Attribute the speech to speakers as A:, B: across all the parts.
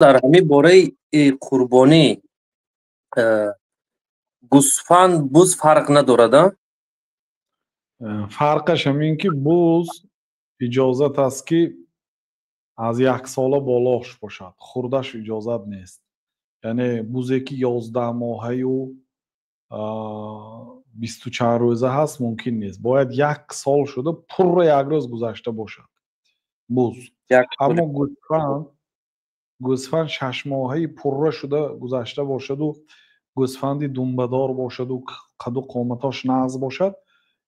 A: Дар ҳамин бораи қурбонӣ гӯсфанд, буз фарқ надорад, а?
B: Фарқаш ҳамин ки буз иҷозат аст, ки аз яксола болош бошад, хурдаш иҷозат нест. Яъне бузе ки 11 моҳаю бисту чанд рӯза ҳаст, мумкин нест. Бояд як сол шуда, пурра як рӯз гузашта бошад буз. Аммо гӯсфанд 6 моҳаи пурра шуда гузашта бошаду гӯсфанди думбадор бошаду қаду қоматош нағз бошад,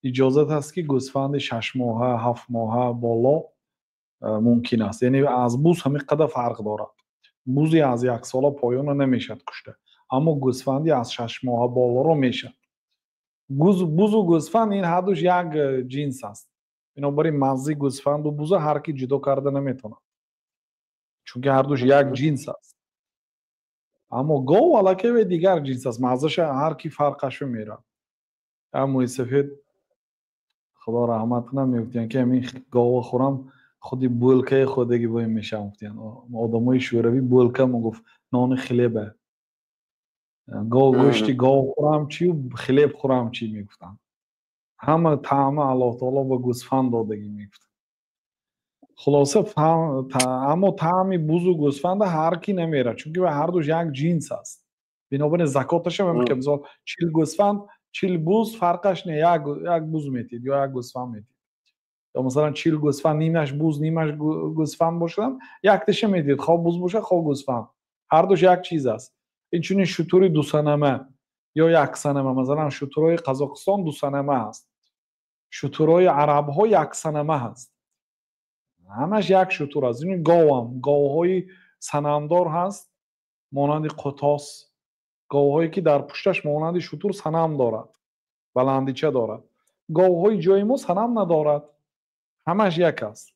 B: иҷозат аст, ки гӯсфанди 6 моҳа, 7 моҳа боло мумкин аст. Яъне аз буз ҳамин қадар фарқ дорад. Бузи аз яксола поёна намешад кушта, аммо гӯсфанди аз 6 моҳа болоро мешад. Бузу гӯсфанд ин ҳардуш як ҷинс аст. Бинобар ин маззи гӯсфанду буза ҳар ки ҷудо карда наметавонад, чунки ҳардуш як ҷинс аст. Аммо гов аллакай вай дигар ҷинс аст, маззаша ҳар ки фарқашо меравад. Як мӯйсафед, Худо раҳмат кунад, мегуфтиянд, ки ҳамин гова хӯрам, худи булкаи хӯрдагӣ бо ин мешавам, гуфтиянд. Одамои шӯравӣ булка мегуфт нони хлеба. Гов, гӯшти гов хӯрам чию хлеб хӯрам чӣ, мегуфтанд. Ҳама таъма Аллоҳ таоло ба гӯсфанд додагӣ, мегуфтанд. Хулоса, аммо таъми бузу гӯсфанда ҳар ки намерад, чунки ҳардуш як ҷинс аст. Бинобар ин закоташам, мисол, 40 гӯсфанд, 40 буз, фарқаш не, як буз метиҳед ё як гӯсфанд метиҳед. Ё масалан 40 гӯсфанд, нимаш буз, нимаш гӯсфанд бошадам, якташа медиҳед, хоҳ буз бошад, хоҳ гӯсфанд, ҳардуш як чиз аст. Инчунин шутури дусанама ё яксанама. Масалан, шутурҳои Қазоқистон дусанама аст, шутурҳои арабҳо яксанама ҳаст. Ҳамаш як шутур аст. Ин говам, говҳои санамдор ҳаст, монанди қутос, говҳое ки дар пушташ монанди шутур санам дорад, баландича дорад. Говҳои ҷои мо санам надорад. Ҳамаш як аст.